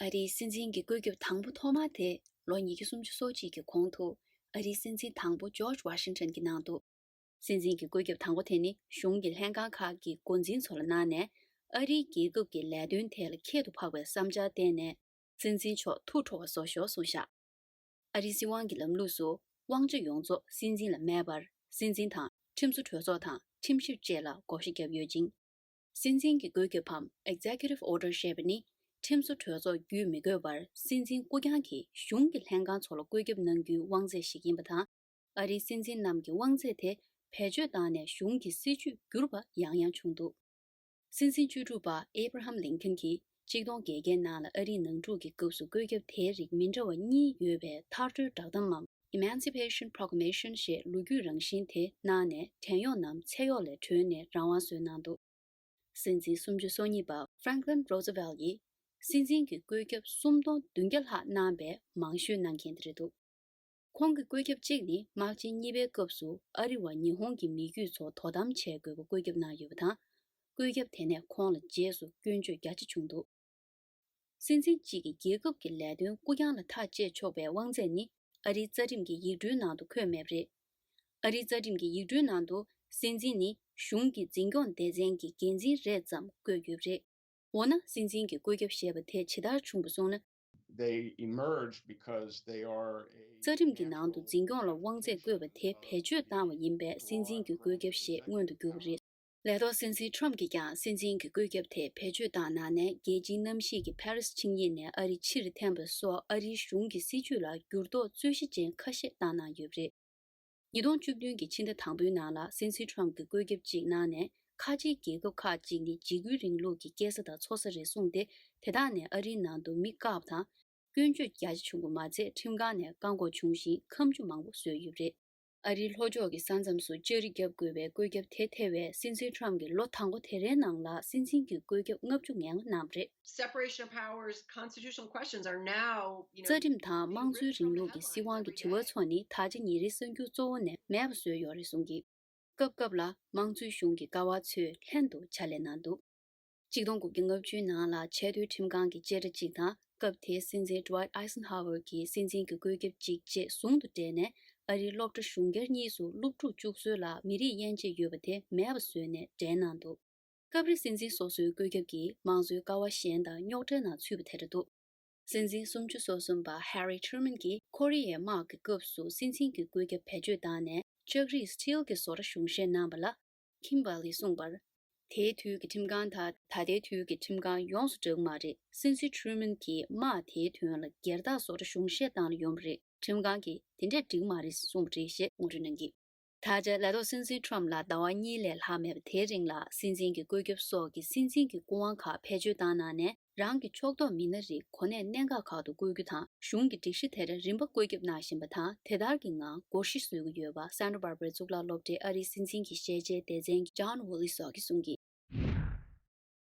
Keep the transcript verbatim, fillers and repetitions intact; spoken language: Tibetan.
ཨ་རིའི་སྲིད་འཛིན་གྱི་བཀོད་ཁྱབ་དང་པོ་ཐོག་མ་དེ་ལོ་ཉིས་བརྒྱ་སུམ་ཅུ་སོ་གཅིག་གི་གོང་དུ་ཨ་རིའི་སྲིད་འཛིན་དང་པོ་ཇོརྗ་ཝ་ཤིང་ཊོན་གྱིས་གནང་འདུག་སྲིད་འཛིན་གྱི་བཀོད་ཁྱབ་དང་པོ་དེ་ནི་གཞུང་གི་ལྷན་ཁང་ཁག་གི་འགོ་འཛིན་ཚོ་ལ་གནང་ནས། ཨ་རིའི་རྒྱལ་ཁབ་ཀྱི་ལས་དོན་ཐད་ལ་ཁྱད་དུ་འཕགས་པའི་བསམ་འཆར་བཏོན་ནས། སྲིད་འཛིན་མཆོག་ཐུགས་ཁྲོ་བ་བཟོ་ཞོར་གསུངས་བཞག་ཨ་རིའི་སྲིད་དབང་གི་ལམ་ལུགས་སུ་དབང་ཆ་ཡོངས་རྫོགས་སྲིད་འཛིན་ལ་མེད་པར། སྲིད་འཛིན་དང་ཁྲིམས་བཟོ་གྲོས་ཚོགས་དང་ཁྲིམས་ཞིབ་བཅས་ལ་བགོ་བཤའ་བརྒྱབ་ཡོད་ཅིང་། སྲིད་འཛིན་གྱི་བཀོད་ཁྱབ་བམ་Executive Order ཞེས་པ་ནི། ཁྲིམས་བཟོ་གྲོས་ཚོགས་བརྒྱུད་མི་དགོས་པར། སྲིད་འཛིན་སྐུ་རྐྱང་གིས་གཞུང་གི་ལྷན་ཁང་ཚོ་ལ་བཀོད་ཁྱབ་གནང་རྒྱུའི་དབང་ཚད་ཞིག་ཡིན་པ་དང་། ཨ་རིའི་སྲིད་འཛིན་རྣམས་ཀྱི་དབང་ཚད་དེ་བེད་སྤྱོད་བཏང་ནས་གཞུང་གི་སྲིད་ཇུས་བསྒྱུར་བ་ཡང་ཡང་བྱུང་འདུག་སྲིད་འཛིན་བཅུ་དྲུག་པ་ཨེ་བྷ་ར་ཧམ་ལིན་ཁན་གྱིས་ཆིག་སྟོང་བརྒྱད་བརྒྱའི་ནང་ལ་ཨ་རིའི་ནང་འཁྲུག་གི་སྐབས་སུ་བཀོད་ཁྱབ་དེའི་རིགས་མི་འདྲ་བ་གཉིས་ཡོད་པའི་མཐར་སྐྲོད་བསྒྲགས་གཏམ་མམ། Emancipation Proclamation ཞེས་ལོ་རྒྱུས་རང་བཞིན་དེ་གནང་ནས། བྲན་གཡོག་རྣམས་ཚེ་གཡོག་ལས་གྲོལ་ནས་རང་དབང་སོན་གནང་འདུག་སྲིད་འཛིན་སུམ་ཅུ་སོ་གཉིས་པ་Franklin Roosevelt ཡིས་སྲིད་འཛིན་གྱི་བཀོད་ཁྱབ་སུམ་སྟོང་བདུན་བརྒྱ་ལྷག་གནང་བའི་མང་ཤོས་གནང་མཁན་དེ་རེད་འདུག་ཁོང་གི་བཀོད་ཁྱབ་གཅིག་ནི་དམག་ཆེན་གཉིས་པའི་སྐབས་སུ་ཨ་རི་བ་ཉི་ཧོང་གི་མི་རྒྱུད་ཚོ་དོ་དམ་བྱེད་དགོས་པ་བཀོད་ཁྱབ་གནང་ཡོད་པ་དང་། བཀོད་ཁྱབ་དེ་ནས་ཁོང་ལ་རྗེས་སུ་སྐྱོན་བརྗོད་རྒྱ་ཆེ་བྱུང་འདུག་སྲིད་འཛིན་གཅིག་གིས་རྒྱལ་ཁབ་ཀྱི་ལས་དོན་སྐུ་རྐྱང་ལ་ཐག་བཅད་ཆོག་པའི་དབང་ཚད་ནི་ཨ་རིའི་རྩ་ཁྲིམས་ཀྱི་ཡིག་འབྲུའི་ནང་དུ་འཁོད་མེད་པ་རེད། ཨ་རིའི་རྩ་ཁྲིམས་ཀྱི་ཡིག་འབྲུའི་ནང་དུ་སྲིད་འཛིན་ནི་གཞུང་གི་འཛིན་སྐྱོང་སྡེ་ཚན་གྱི་འགན་འཛིན་རེད་ཙམ་བཀོད་ཡོད་པ་རེད། འོ་ན་སྲིད་འཛིན་གྱི་བཀོད་ཁྱབ་ཞེས་པ་དེ་ཇི་ལྟར་བྱུང་བ་སོང་ན། They emerge because they are a རྩ་ཁྲིམས་ཀྱི་ནང་དུ་འཛིན་སྐྱོང་ལ་དབང་ཚད་བཀོད་པ་དེ་བེད་སྤྱོད་བཏང་བ་ཡིན་པས་སྲིད་འཛིན་གྱི་བཀོད་ཁྱབ་ཞེས་མངོན་དུ་གྱུར་པ་རེད། ལས་ཐོག་སྲིད་འཛིན་ཁྲོམ་གྱིས་ཀྱང་སྲིད་འཛིན་གྱི་བཀོད་ཁྱབ་དེ་བེད་སྤྱོད་བཏང་གནང་ནས། རྒྱལ་སྤྱིའི་གནམ་གཤིས་ཀྱི་ཕ་རི་སི་ཆིངས་ཡིག་ནས་ཨ་རི་ཕྱིར་འཐེན་པ་སོགས་ཨ་རིའི་གཞུང་གི་སྲིད་ཇུས་ལ་འགྱུར་ལྡོག་རྩོད་གཞི་ཅན་ཁ་ཤས་བཏང་གནང་ཡོད་པ་རེད། ཉིས་སྟོང་བཅུ་བདུན་གྱི་ཕྱི་ཟླ་དང་པོའི་ནང་ལ་སྲིད་འཛིན་ཁྲོམ་གྱིས་བཀོད་ཁྱབ་ཅིག་གནང་ནས། ཁ་ཆེའི་རྒྱལ་ཁབ་ཁག་ཅིག་ནི་འཇིགས་སྐུལ་རིང་ལུགས་ཀྱི་སྐྱེ་ས་དང་འཚོ་ས་རེད་གསུངས་ཏེ། དེ་དག་ནས་ཨ་རིའི་ནང་དུ་མི་བཀག་པ་དང་། སྐྱོན་བརྗོད་རྒྱ་ཆེ་བྱུང་བ་མ་ཚད། ཁྲིམས་ཁང་ནས་བཀག་འགོག་བྱུང་ཞིང་། ཁ་མཆུ་མང་པོ་བཟོས་ཡོད་པ་རེད། ཨ་རིའི་ལྷོ་ཕྱོགས་ཀྱི་ས་མཚམས་སུ་ལྕགས་རི་བརྒྱབ་དགོས་པའི་བཀོད་ཁྱབ་དེ་ཐེ་བའི་སྲིད་འཛིན་ཁྲོམ་གྱིས་ལོ་དང་པོ་དེ་རེའི་ནང་ལ་སྲིད་འཛིན་གྱི་བཀོད་ཁྱབ་ལྔ་བཅུ་ང་ལྔ་གནང་བ་རེད། Separation of powers constitutional questions are now, you know, རྩ་ཁྲིམས་དང་དམངས་གཙོའི་རིང་ལུགས་ཀྱི་སྲིད་དབང་གི་དྲི་བ་ཚོ་ནི་ད་ཆ་ཉིན་རེའི་གསར་འགྱུར་གཙོ་བོ་ནས་མེད་པ་བཟོས་ཡོད་རེད་གསུངས་ཀྱིས། སྐབས་སྐབས་ལ་དམངས་གཙོའི་གཞུང་གི་ཀ་བ་ཚོས་ལྷན་དུ་ཕྱག་ལས་གནང་འདུག་ཆིག་སྟོང་དགུ་བརྒྱ་ལྔ་བཅུའི་ནང་ལ་ཆེས་མཐོའི་ཁྲིམས་ཁང་གི་བཅད་ཁྲ་གཅིག་དང་། སྐབས་དེའི་སྲིད་འཛིན་Dwight Eisenhower གྱིས་སྲིད་འཛིན་གྱི་བཀོད་ཁྱབ་གཅིག་བཅས་ཟུང་དུ་འབྲེལ་ནས། ཨ་རིའི་སློབ་གྲྭ་གཞུང་སྒེར་གཉིས་སུ་སློབ་ཕྲུག་བཅུག་སྲོལ་ལ་མི་རིགས་དབྱེ་འབྱེད་ཡོད་པ་དེ་མེད་པ་བཟོས་ནས་འབྲེལ་གནང་འདུག་སྐབས་རེ་སྲིད་འཛིན་སོ་སོའི་བཀོད་ཁྱབ་ཀྱིས་དམངས་གཙོའི་ཀ་བ་གཞན་དང་རྙོག་དྲའི་ནང་ཚུད་པ་དེ་འདྲ་འདུག་སྲིད་འཛིན་སུམ་ཅུ་སོ་གསུམ་པ་Harry Truman གྱིས་ཁོ་རེ་ཡའི་དམག་གི་སྐབས་སུ་སྲིད་འཛིན་གྱི་བཀོད་ཁྱབ་བེད་སྤྱོད་བཏང་ནས། ལྕགས་རིགས་steel གྱི་བཟོ་གྲྭ་གཞུང་བཞེས་གནང་བ་ལ། Kimball ཡིས་གསུངས་པར། དེའི་དུས་ཀྱི་ཁྲིམས་ཁང་དང་ད་ལྟའི་དུས་ཀྱི་ཁྲིམས་ཁང་ཡོངས་སུ་འདྲ་གི་མ་རེད། སྲིད་འཛིན་Truman གྱིས་དམག་དེའི་དོན་ལ་སྒེར་བདག་བཟོ་གྲྭ་གཞུང་བཞེས་བཏང་ལ་ཡོང་བ་རེད། ཁྲིམས་ཁང་གིས་དེ་འདྲས་འགྲིག་མ་རེད་གསུངས་པ་རེད་ཞེས་ངོ་སྤྲོད་གནང་གིས། ད་ཆ་ལས་ཐོག་སྲིད་འཛིན་Trump ལ་ཟླ་བ་གཉིས་ལས་ལྷག་མེད་པ་དེའི་རིང་ལ་སྲིད་འཛིན་གྱི་བཀོད་ཁྱབ་སོགས་ཀྱི་སྲིད་འཛིན་གྱི་སྐུ་དབང་ཁག་བེད་སྤྱོད་བཏང་གནང་ནས། རང་གི་ཕྱོགས་གཏོགས་མི་སྣ་རིགས་གོ་གནས་གནད་འགག་ཁག་ཏུ་བསྐོ་རྒྱུ་དང་། གཞུང་གི་སྒྲིག་གཞི་དེར་རིམ་པ་བཀོད་ཁྱབ་གནང་བཞིན་པ་དང་། དེ་ལྟར་གྱི་ངང་སྒོར་གཞི་བཟོ་གི་ཡོད་པ། Santa Barbaraའི་གཙུག་ལག་སློབ་གྲྭའི་ཨ་རིའི་སྲིད་འཛིན་གྱི་ཤེས་བྱའི་སྡེ་ཚན་གྱི་John Wooley སོགས་ཀྱིས་གསུངས་ཀྱིས།